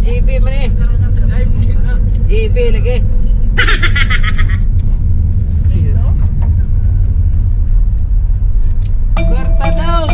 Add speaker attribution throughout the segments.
Speaker 1: GB man eh. GB lagi. Kwarta daw.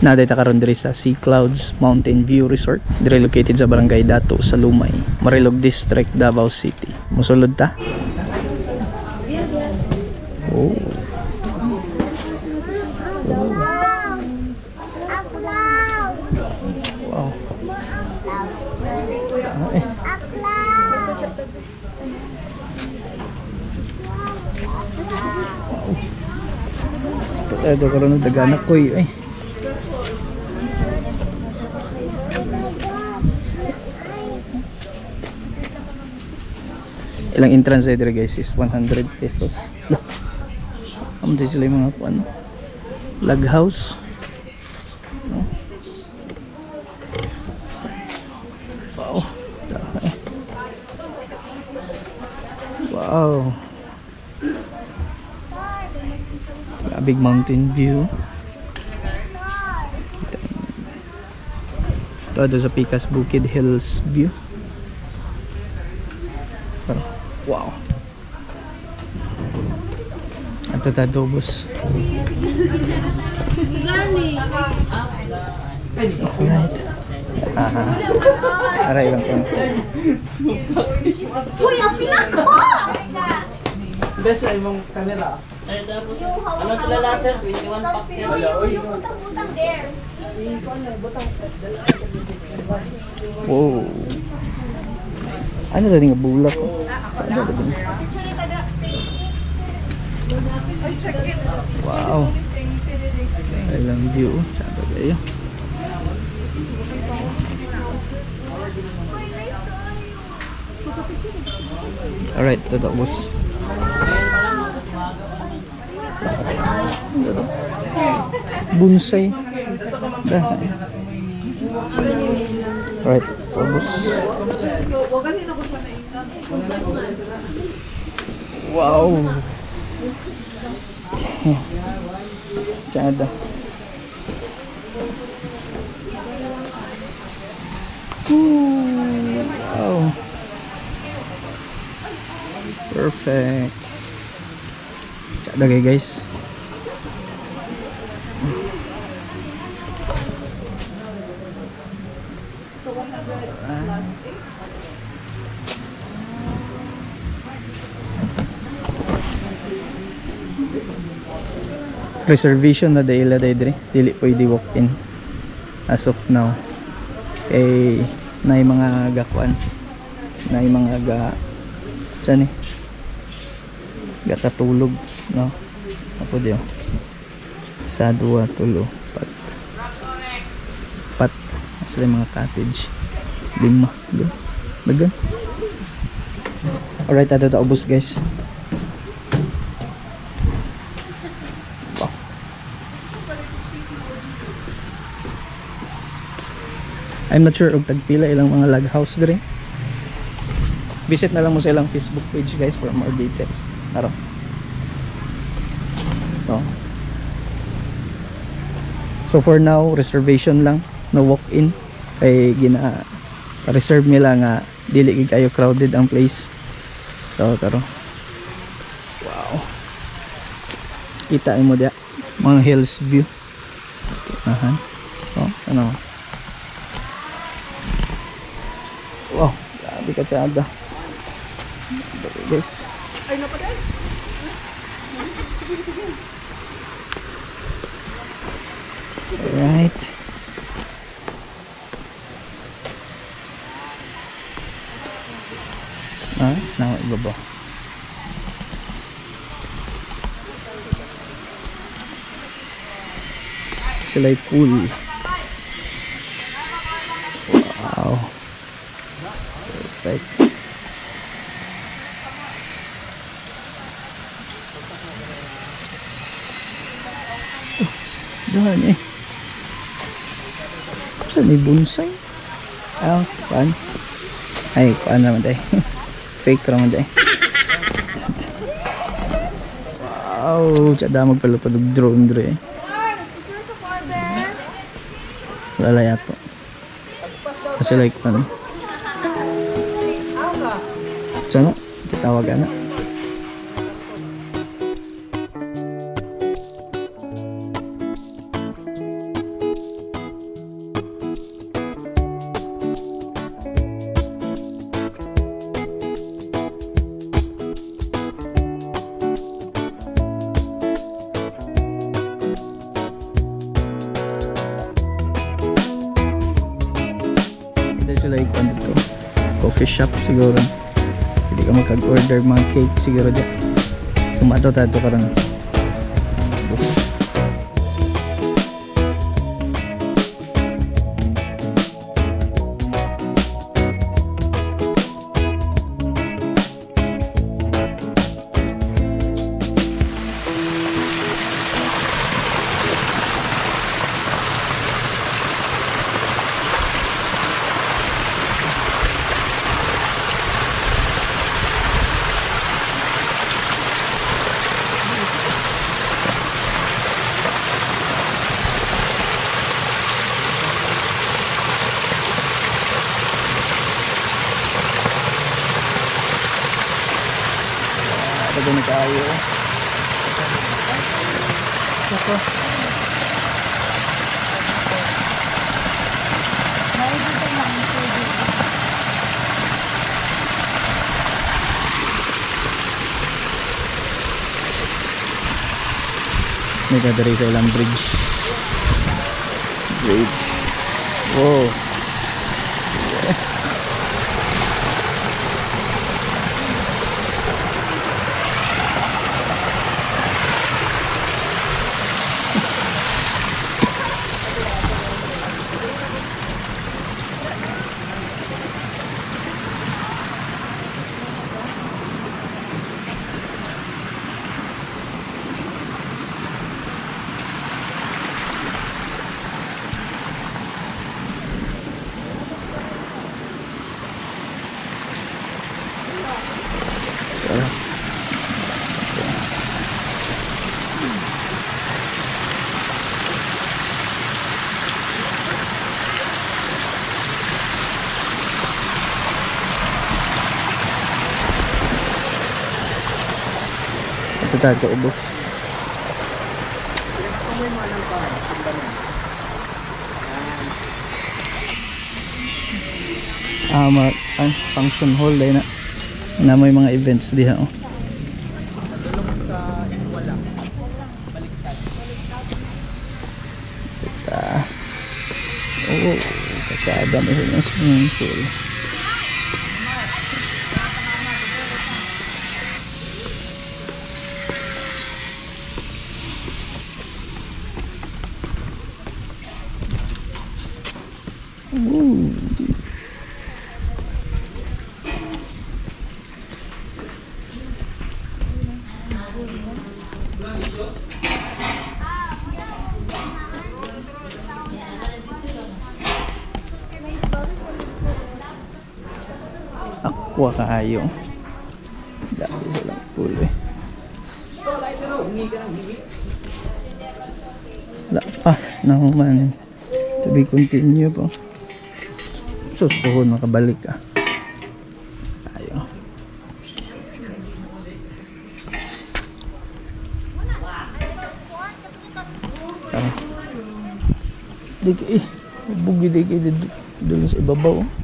Speaker 2: Naa ta karon diri sa Sea Clouds Mountain View Resort. Diri located sa Barangay Dato sa Lumay, Marilog District, Davao City. Musulod ta. Oh. Wow. Ay. Wow. Ito karon dagana koy ay. Ilang entrance ay guys is 100 pesos. Amo din sila yung mga ano, log house. No? Wow. Wow. Big mountain view. Ito sa Pikas Bukid Hills view. Pero, wow. At tatadobos. Alright. Aray lang ko.
Speaker 3: Uy, ang pinako!
Speaker 1: Best ay mong camera.
Speaker 4: Ano sila lahat sir? 21 packs sir.
Speaker 3: Yung butang-butang there.
Speaker 2: Wow. Ano sa nga bulak ko? Ano ba din? Wow. Ilang view. Sabi kayo. Alright, tatapos. Bonsai. Dah. Alright, tapos. Wow. Tsada. Wow. Perfect. Tsada kayo guys. Reservation na dahil diri, dili pwede walk in as of now. Kay naay mga gakuan, naay mga ga saan eh gatatulog, no? Apo diyo sa duwa tulo pat pat sila mga cottage lima do dagan. Alright, ato ta ubos guys. Wow. I'm not sure og tagpila ilang mga log house diri. Visit na lang mo sa ilang Facebook page guys for more details. Tara. So for now, reservation lang, no walk-in. Kay gina reserve nila nga dili gid kayo crowded ang place. So tara. Wow. Kita mo dia mga hills view. Aha. Oh, ano? Wow, grabe ka tsada. Guys.
Speaker 1: Ay, napatay.
Speaker 2: Alright. Ah, na ibaba. Sila'y pool. Wow. Perfect. Oh, doon eh. Saan may bonsai? Ah, kuan. Ay, kuan naman tayo. Fake naman tayo. Wow, tsada magpalupad og drone dre. Wala yato. Kasi like ano. Sana, titawag ana. Sila yung dito coffee shop siguro. Hindi ka magkag-order mga cake siguro dyan. So mato tato karon. Pagod na tayo. Ito. May kadari sa ilang bridge. Bridge. Wow. Yeah. Ito tayo ubos. Function hall dahil na may mga events diha oh. Oh, kasada na sila swimming pool. Ooh. Aqua kaayo. Dami silang pool eh. Wala pa. Nahuman. To be continue po. Sus, puhon makabalik ah. Ayo. Di eh. Bugi di kay dito sa ibabaw.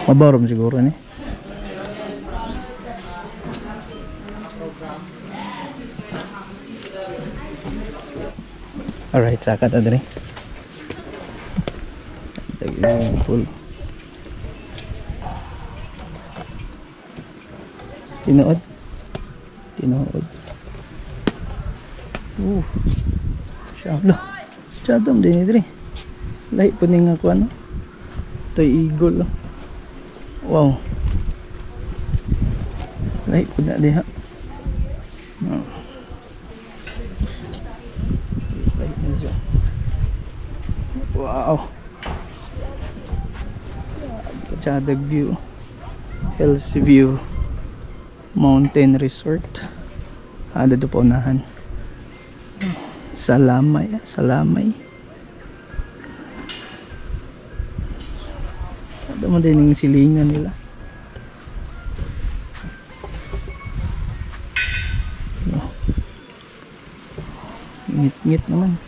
Speaker 2: Mabarom siguro ni. Alright, saka ta diri. Pool. Tinuod. Tinuod. Siya. Siya din diri. Lahi po ni nga ko ano. Toy eagle. Wow. Lahi po na diha. Lahi na siya. Wow. Kachadag view. Hills View Mountain Resort. Dito po unahan. Salamay, Salamay. Ada mo din yung silingan nila. Ngit-ngit naman.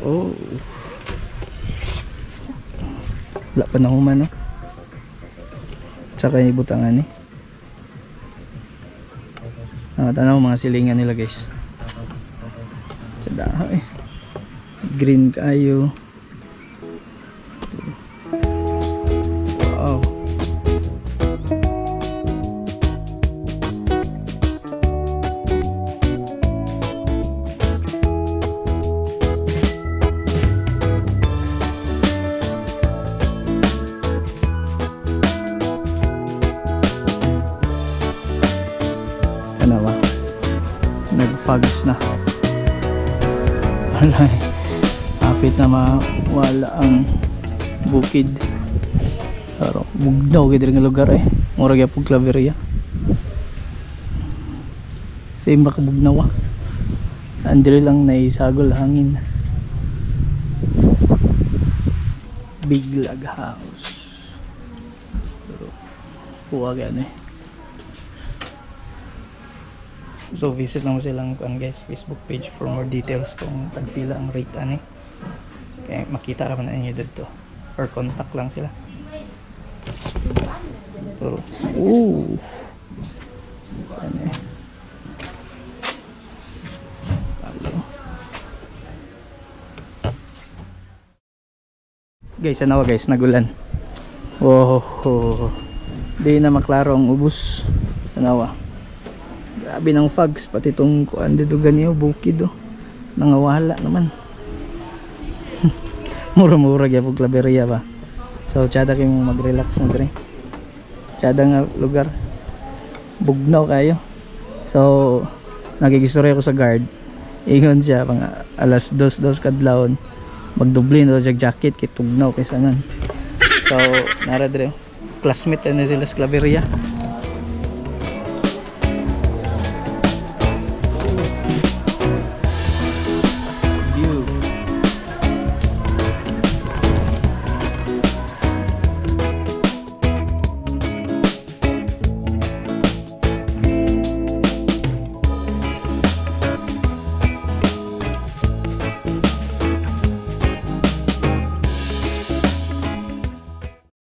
Speaker 2: Oh. Wala pa na human, no? Tsaka yung ibutangan eh. Tanaw mga silingan nila guys. Tsada eh. Green kayo. Wow. Ano ba? Nag-fogs na. Alay. Hapit na mawala ang bukid. Pero bugnaw gid nga lugar eh. Mura gyud pug Claveria. Same ra ka bugnaw ah. Andre lang naisagol hangin. Big Log House. Pero kuha gyud eh. So visit lang mo silang kuan guys, Facebook page for more details kung tagpila ang rate ani. Kaya makita ra man ninyo didto or contact lang sila. Pero ano eh. Guys, ano guys, nagulan. Oh, di na maklaro ang ubos. Tanawa. Grabe ng fogs, pati itong kuan dito ganyo, bukid oh. Nangawala naman. Mura-mura gyud pug Claveria ba. So tsada kayo mag-relax na dire. Tsada nga lugar. Bugnaw kayo. So nakigistorya ko sa guard. Ingon siya mga alas 2:02 kadlawon. Magdubli na siya jacket kay tugnaw kay sanan. So nara dire. Classmate na sila sa Claveria.